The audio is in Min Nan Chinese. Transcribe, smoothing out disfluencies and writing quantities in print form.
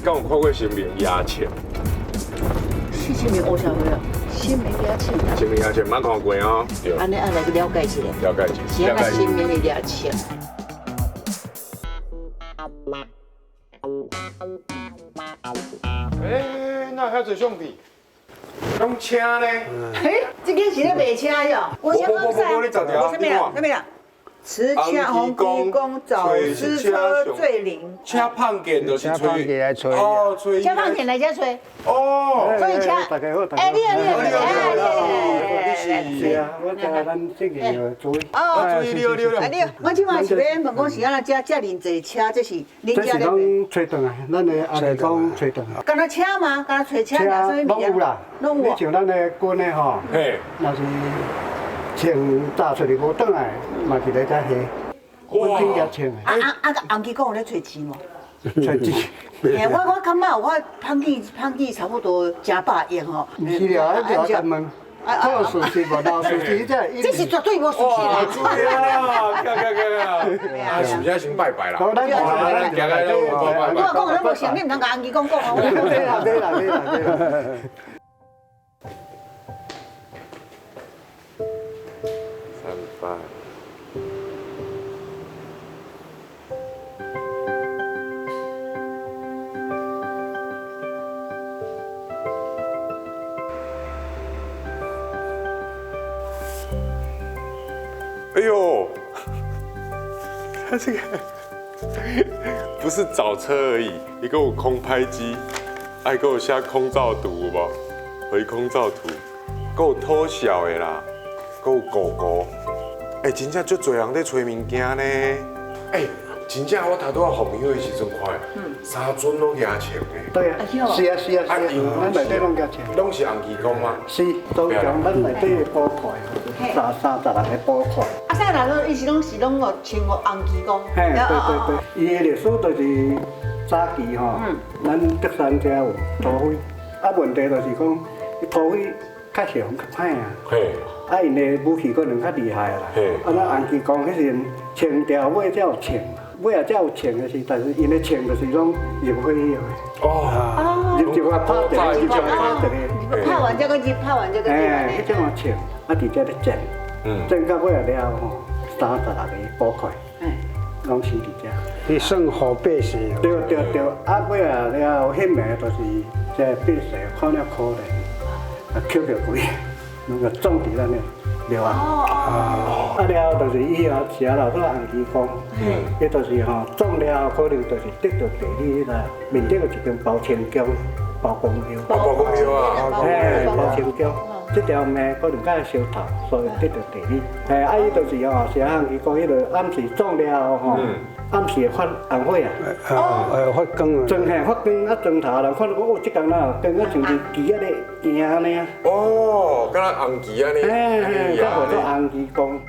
敢有看過神明牙籤？是啥物烏社會啊？神明牙籤。神明牙籤捌看過哦。對。按呢愛來去了解一下。了解一下。是按怎神明的牙籤？欸，哪遐濟相片？攏車呢？嘿，這間是咧賣車喲。無無無無，你十條。啥物啦？啥物啦？持車洪提公走私車罪名。車胖件就是車胖件來揣。哦，揣。車胖件來遮揣。哦。所以車。大家好，哎，你好，你好，你好，你是啊，我知咱最近有注意。哦，注意，你好，你好。哎，你好，我這擺是欲問講是按怎遮遮爾濟車，這是恁這是攏揣轉來，咱的阿弟講揣轉來。敢若車嗎？敢若揣車？車攏有啦。攏有。你像咱的軍的吼，若是穿早出去無轉來，嘛是來遮下。哇！啊啊啊！洪基公有咧揣錢無？揣錢。嘿，我感覺我胖記胖記差不多成百億吼。毋是啦，迄條咱問，講事實無？老事實這。這是絕對無事實啦。對啊，對對對啊！是毋是先拜拜啦？咱咱行來拜拜。我講咱無信，你毋通共洪基公講哦。對啦對啦對啦對啦。三拜。哎呦，他這個不是找車而已，你給我空拍機，還給我下空照圖有無？回空照圖，夠偷笑的啦，夠狗狗，哎，真正足濟人咧揣物件呢。哎，真正我頭拄仔放香的時陣看，三尊攏舉槍的。對啊，是啊是啊是啊，咱內底攏舉槍。攏是洪七公嗎？是，都將咱內底的寶庫，36個寶庫。啊，啥人攏伊是攏是攏哦，稱呼洪七公。嘿，對對對，伊的歷史就是早期吼，咱德山遮有土匪，啊問題就是講，土匪較凶較歹啊。嘿。啊，𪜶的武器可能較厲害啦。嘿。啊，咱洪七公彼時陣清朝尾才有槍，尾仔才有槍的時，但是𪜶的槍就是攏入火去的。哦。入一個拍一個，入一個拍一個。拍完這個入，拍完這個入。嘿，彼種的槍，啊，佇遮咧戰，戰到尾仔了吼，36個寶塊，攏死佇遮。伊算護百姓。對對對，啊，尾仔了後，彼暝就是這百姓看了可憐，啊，抾著鬼，攏共葬佇咱的廟啊。啊了後就是以後寫老做洪七公，伊就是吼葬了後可能就是得著地理彼個面頂有一間包青宮，包公廟。包公廟啊。嘿，包青宮，這條命可能較相投，所以得著地理。嘿，啊伊就是吼，寫洪七公彼個暗時葬了後吼，暗時會發紅火啊。哦，發光啊。裝嘿發光啊，裝頭人看到講哦，這工哪有光啊，像是旗仔咧行按呢。哦，敢若紅旗按呢。嘿嘿，才號做洪七公。